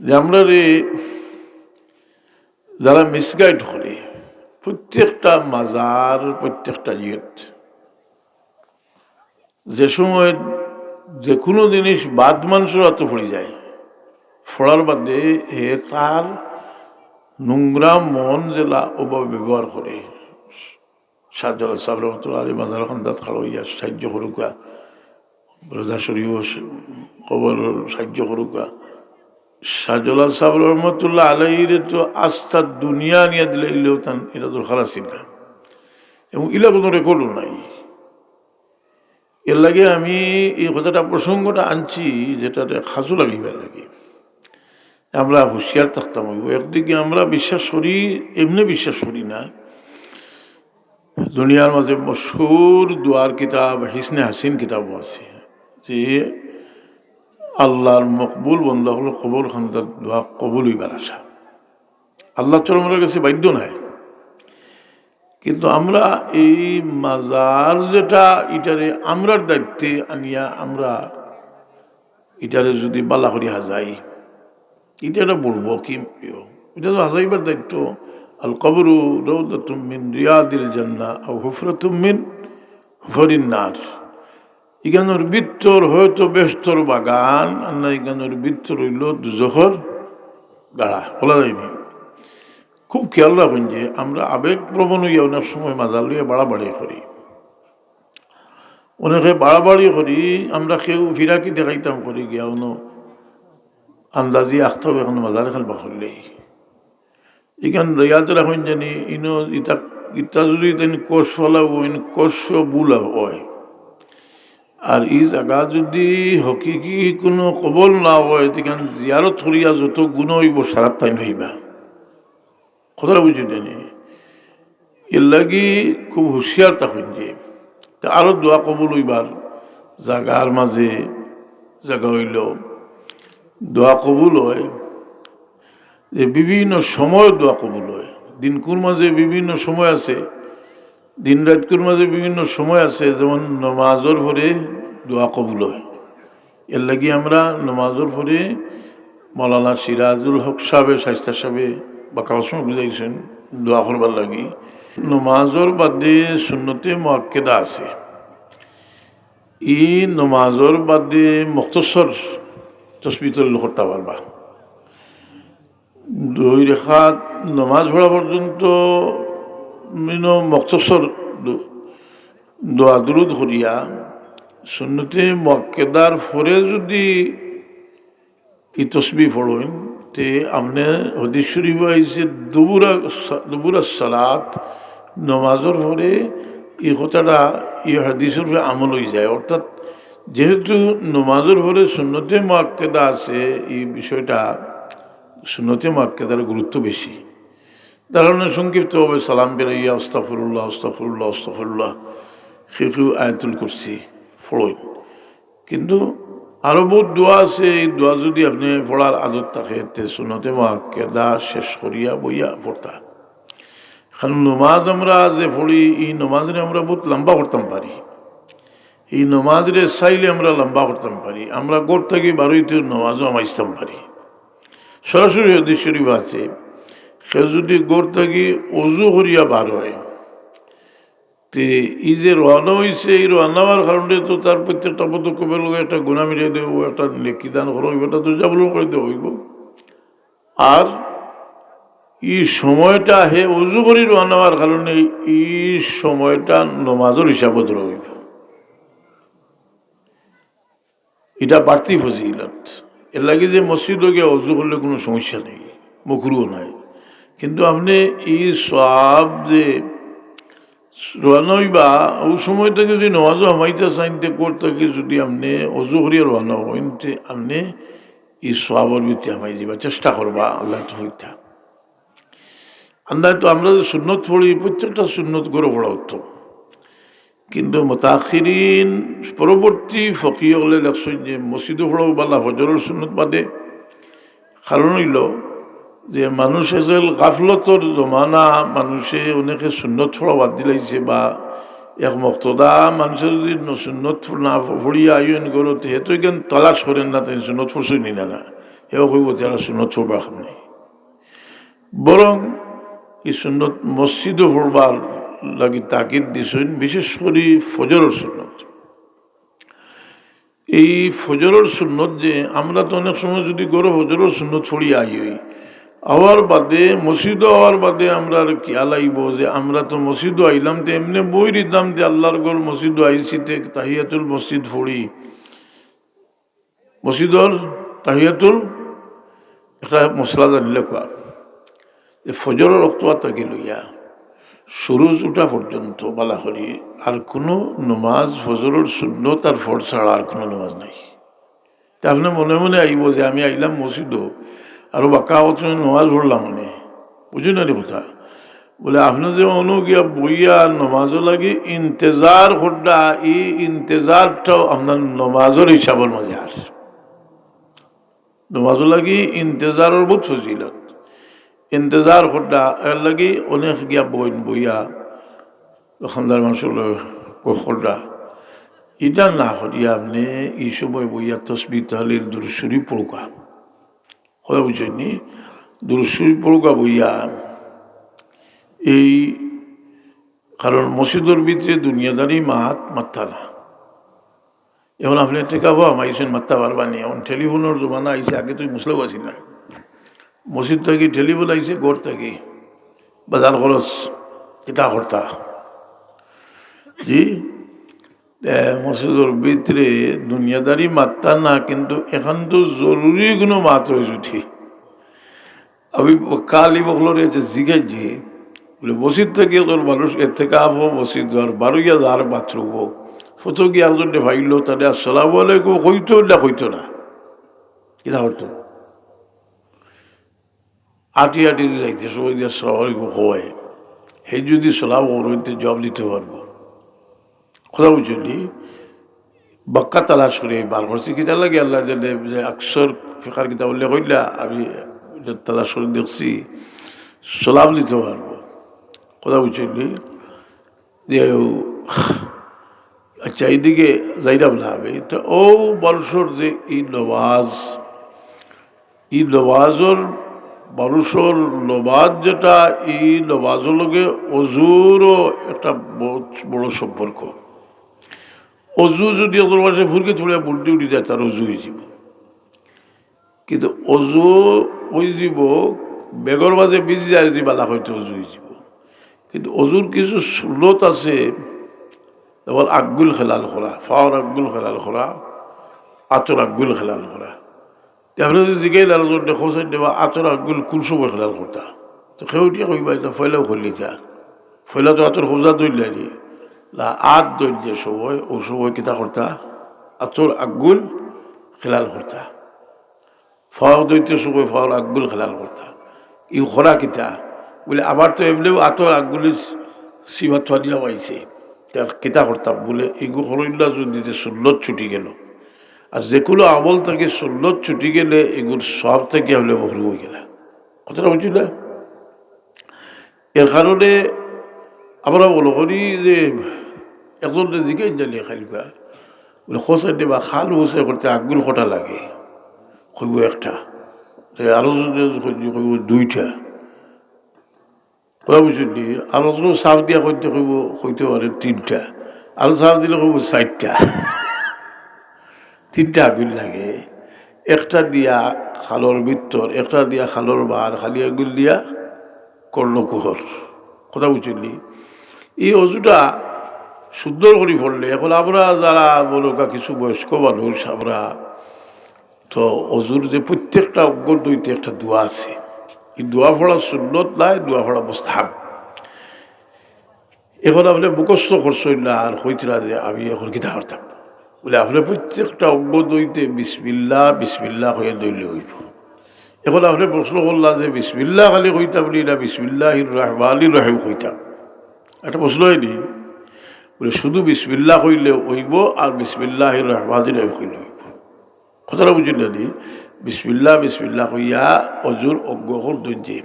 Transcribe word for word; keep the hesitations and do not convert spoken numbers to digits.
যে আমরারে যারা মিসগাইড করে, প্রত্যেকটা মাজার, প্রত্যেকটা ইয়েত, যে সময় যে কোনো জিনিস বাদ মানুষর আতো পড়ি যায়, পড়ার বাদে হে তার নোংরা মন যেলা ওভাবে ব্যবহার করে। শাহজালাল সাহেব রহমতুল্লাহ আলী মাজার খান্দাত খাড়া হইয়া সাহায্য করুকা, রোজা শরীফ কবর সাহায্য করুকা। শাহজালাল সাহেব রহমতুল্লাহ আলাইরে তো আস্তা দুনিয়া আনিয়া দিলে ইলেও তান এটা দরকার আছিল না, এবং ইলা কোনো রেকর্ডও নাই। এর লাগি আমি এই কথাটা, প্রসঙ্গটা আনছি, যেটাতে খাজু লাগাইবার লাগি। আমরা হুঁশিয়ার থাকতাম হইব। একদিকে আমরা বিশ্বাস করি, এমনি বিশ্বাস করি না, দুনিয়ার মাঝে মশহুর দোয়ার কিতাব হিসনে হাসিন কিতাবও আছে যে আল্লাহর মকবুল বন্দা হকলর কবর খান্দাত দোয়া কবুল হইবার আশা। আল্লাহ তো আমরার কাছে বাধ্য নাই, কিন্তু আমরা এই মাজার যেটা, এটারে আমরার দায়িত্বে আনিয়া আমরা এটারে যদি বালা করি হাজাই, এটা একটা বলবো কি, এটা তো হাজাইবার দায়িত্ব। আল কবরু রাউদাতুম মিন রিয়াদিল জান্নাহ আও হুফরাতুম মিন হুফারিন নার। ইখানোর ভিতর হয়তো বেহেস্তর বাগান, আর না ইখানোর ভিতর হইল দুজখর গাড়া, বলা যায়নি। খুব খেয়াল রাখুন যে আমরা আবেগ প্রবণ হইয়া অনেক সময় মাজার লইয়া বাড়াবাড়ি করি। অনেকে বাড়াবাড়ি করি, আমরা কেউ ফিরাকি দেখাইতাম করি গিয়া অন্য আন্দাজি আখতাও এখন মাজার খান বাখরলেই। ইখান ইয়াদ রাখুন জানি, ইনো ইতা, ইতা যদি তাইন কষ ফালাও, ইন কষ ভুল হয়। আর এই জায়গা যদি হকিকি কোনো কবর না হয়, তিখান জিয়ারত করিয়া যত গুণ হইব, সারা তাইন হইবা। কথাটা বুঝি জানি, এর লাগি খুব হুঁশিয়ার থাকুন যে তা আরো দোয়া কবুল হইবার জায়গার মাঝে জায়গা হইল দোয়া কবুল হয়, যে বিভিন্ন সময় দোয়া কবুল হয়। দিনকুর মাঝে বিভিন্ন সময় আছে, দিন রাতকুর মাঝে বিভিন্ন সময় আছে, যেমন নমাজর পরে দোয়া কবুল হয়। এর লাগি আমরা নমাজর পরে মৌলানা সিরাজুল হক সাহেবে, শাইস্তা সাহেবে বাক্কা সময় বুঝাইছেন দোয়া করবার লাগি। নমাজর বাদে সুন্নতে মুআক্কেদা আছে, ই নমাজর বাদে মুখতসর তসবি তহলিল করতা পারবা। দুই রেখাত নমাজ পড়া পর্যন্ত মিনো মুখতসর দো-, দোয়া দুরুদ করিয়া সুন্নতে মুআক্কেদার পরে যদি ই তসবি পড়ইন, তে আপনে হাদিস শরীফ আইছে দুবুরা সা-, দুবুরা সালাত, নমাজর পরে ই কথাটা ই হাদিসর উপরে আমল হয়ে যায়। অর্থাৎ যেহেতু নমাজর পরে সুন্নতে মুআক্কেদা আছে, এই বিষয়টা সুন্নতে মুআক্কেদার গুরুত্ব বেশি। তার কারণে সংক্ষিপ্তভাবে সালাম ফিরাইয়া আস্তাগফিরুল্লাহ, আস্তাগফিরুল্লাহ, আস্তাগফিরুল্লাহ, কেউ কেউ আয়াতুল কুরসি পড়ইন। কিন্তু আরো বহুত দোয়া আছে, এই দোয়া যদি আপনে পড়ার আদত থাকে, তে সুন্নতে মুআক্কেদা শেষ করিয়া বইয়া পড়তা। কারণ নমাজ আমরা যে পড়ি, এই নমাজরে আমরা বহুত লম্বা করতাম পারি, এই নমাজরে চাইলে আমরা লম্বা করতাম পারি। আমরা ঘর থাকি বারইতে নমাজও হামাইতাম পারি। সরাসরি হাদিস শরীফ আছে, কেউ যদি ঘর থাকি অজু করিয়া বার হয়, তে এই যে রওয়ানা হইছে, এই রওয়ানা হওয়ার কারণে তো তার প্রত্যেকটা পদক্ষেপের লগে একটা গুনাহ মিটাই দেওয়া, একটা নেকি দান করা হইব, একটা দরজা বন্ধ করে দেওয়া হইব। আর এই সময়টা হে অজু করি রওয়ানা হওয়ার কারণে এই সময়টা নমাজর হিসাবত রইব। এটা বাড়তি ফজিলত। এর লাগি যে মসজিদো গিয়া অজু করলে কোনো সমস্যা নেই, মকরুহ নাই। কিন্তু আপনে এই সওয়াব যে রওয়ানা হইবা, ওই সময় থাকি যদি নমাজও হামাইতা চাইন, তে ঘর থাকি যদি আপনে অজু করিয়া রওয়ানা হইন, তে আপনে এই সওয়াবর ভিতরে হামাই যাইবা, চেষ্টা করবা, আল্লাহ তৌফিক দেউক। আমরা তো, আমরা যে সুন্নত পড়ি, প্রত্যেকটা সুন্নত ঘরো পড়া উত্তম। কিন্তু মুতাআখিরিন, পরবর্তী ফকিহ অকলে লেখছইন যে মসজিদো পড়াও বালা ফজরর সুন্নত বাদে। কারণ হইল যে মানুষ এজেল গাফলতর জমানা, মানুষে অনেকে সুন্নত পড়া বাদ দিলাইছে, বা এক মুক্তদা মানুষে যদি ন-, সুন্নত না পড়িয়া আইন ঘরো, তে তো এখান তালাশ করেন না, তাইন সুন্নত পড়ছইন নি না। হেও কইবো, "তারা সুন্নত পড়বার কাম নাই।" বরং এই সুন্নত মসজিদো পড়বার লাগি তাকিদ দিছইন, বিশেষ করি ফজরর সুন্নত। এই ফজরর সুন্নত যে আমরা তো অনেক সময় যদি ঘরো ফজরর সুন্নত পড়ি আই অই, আওয়ার বাদে, মসজিদো আওয়ার বাদে আমরার খিয়াল আইবো যে আমরা তো মসজিদো আইলাম, তে এমনে বই রইতাম যে আল্লার ঘর মসজিদো আইছি, তে তাহিয়াতুল মসজিদ পড়ি, মসজিদর তাহিয়াতুল একটা মসলা জানিলে কোয়া, যে ফজরর ওয়াক্ত থাকি লইয়া সুরুজ উঠা পর্যন্ত বালা করি আর কুনু নমাজ, ফজরর সুন্নত আর ফরজ ছাড়া আর কুনু নমাজ নাই। তে আপনে মনে মনে আইবো যে আমি আইলাম মসজিদো, আরো বাক্কা অত সময় নমাজ পড়লাম মানে, বুঝছইন নি কথা? বলে, আপনে যে অনো গিয়া বইয়া নমাজর লাগি ইন্তেজার কররা, ই ইন্তেজারটাও আপনার নমাজর হিসাবর মাঝে আর। নমাজর লাগি ইন্তেজারর বহুত ফজিলত। ইন্তেজার কররা, এর লাগি অনেক গিয়া বইন বইয়া, দোকানদার মানুষর লগে ক-, কররা। ইটা না করিয়া আপনে ই সময় বইয়া তসবিহ, তাহলিল, দুরুদ শরিফ পড়উক্কা। কথা বুঝছইন নি? দুরুদ শরিফ পড়উক্কা বইয়া। এই কারণ মসজিদর ভিতরে দুনিয়াদারি মাত মাততা না। এখন আপনে এতেকাফো হামাইছইন, মাততা পারবা নি? এখন টেলিফোনর জমানা আইছে, আগে তো ই মসলাও আছিল না। মসজিদ থাকি টেলিফোন আইছে, ঘর থাকি বাজার খরচ কিতা করতা? জি, এ, মসজিদর ভিতরে দুনিয়াদারি মাততা না, কিন্তু এখান তো জরুরি কুনু মাত অয় যদি। আমি কালি বকলরে যে জিগাইছি, বলে, মসজিদ থাকি একজন মানুষ এতেকাফো মসজিদ আর বারইয়া যার বাথরুমো, ফটো গিয়া একজনে পাইলো, তারে আসসালামু আলাইকুম কইতো না, কইতো না, কিতা করতো? আটি আটি যাইতে সময় দিয়া আসসালামু আলাইকুম কয়, হে যদি সালাম করইন তে জবাব দিতে পারবো। কথা বুঝছইন নি? বাক্কা তালাশ করি বার করছি, কিতা লাগি আল্লায় জানে, যে আকসর ফিকার কিতাব উল্লেখ অইলা, আমি ইটা তালাশ করি দেখছি, সালাম দিতে পারবো। কথা বুঝছইন নি? যে, আচ্ছা, এইদিকে যাইরাম না আমি। তো অউ মানুষর যে ই নমাজ, ই নমাজর, মানুষর নমাজ যেটা, ই নমাজর লগে অজুরও একটা বহুত বড় সম্পর্ক। অজু যদি একজন মানুষে ফুরকে থুড়ে বুদ্ধি উঠি যায়, তার অজু অইযিবো। কিন্তু অজু অইযিবো, বেগর মাঝে ভিজি যায় যদি বালা করি তে অজু অইযিবো। কিন্তু অজুর কিছু সুন্নত আছে, যেমন আঙ্গুল খেলাল করা, পাওর আঙ্গুল খেলাল করা, আতর আঙ্গুল খেলাল করা। তে আপনে যদি জিগাইন আরো জন দেখো, "স্যার, দেবা আতর আঙ্গুল কুন সময় খেলাল করতা?" তো কেউ উঠিয়া কইবা, "ইটা পয়লাউ করলিতা।" পয়লা তো আতর কবজা ধরলে নি, না, আত ধরলে সময়, অউ সময় কিতা করতা? আতর আঙ্গুল খেলাল করতা। পাও ধরতে সময় পাওর আঙ্গুল খেলাল করতা। ই করা কিতা? বলে, "আমার তো এমনেউ আতর আঙ্গুলের সীমা তো আনিয়া পাইছে।" তার কিতা করতাম? বলে, "ইগু করইন না যদি তে সুন্নত ছুটি গেল।" আর যে কুনু আমল থাকি সুন্নত ছুটি গেলে ইগুর সওয়াব থাকি আপনে মহরুম অইগেলা। কথাটা বুঝছইন না? এর কারণে আমরা মনে করি যে একজনরে জিগাইন জানি খালি বা, বলে, "কও ছাইন দেবা খাল মুছে করতে আঙ্গুল কটা লাগে?" কইবো, "একটা।" তে আরো যদি কই-, কইবো, "দুইটা।" কথা বুঝছইন নি? আরো যদি চাপ দিয়া কইতে কইবো, কইতে পারে, "তিনটা।" আরো চাপ দিলে কইবো, "চাইরটা।" তিনটা আঙ্গুল লাগে, একটা দিয়া খালর ভিতর, একটা দিয়া খালর বার, খালি আঙ্গুল দিয়া কর্ণকুহর। কথা বুঝছইন নি? ই অজুটা সুন্দর করি পড়লে, এখন আমরা যারা মনে কর কিছু বয়স্ক মানুষ, আমরা তো অজুর যে প্রত্যেকটা অঙ্গ ধইতে একটা দোয়া আছে, ই দোয়া পড়া সুন্নত নায়, দোয়া পড়া মুস্তাহাব। এখন আপনে মুখস্থ করছইন না আর কইতরা যে আমি এখন কিতা করতাম। বলে, "আপনে প্রত্যেকটা অঙ্গ ধইতে বিসমিল্লাহ, বিসমিল্লাহ কইয়া ধইলে অইবো।" এখন আপনে প্রশ্ন করলা যে, "বিসমিল্লাহ খালি কইতাম নি না বিসমিল্লাহির রহমানির রহিম কইতাম?" একটা প্রশ্ন অয়নি? বলে, "শুধু বিসমিল্লাহ কইলে অইবো আর বিসমিল্লাহির রহমানির রহিম কইলে অইবো।" কথাটা বুঝছইন না নি? বিসমিল্লাহ, বিসমিল্লাহ কইয়া অজুর অঙ্গ অকল ধইতে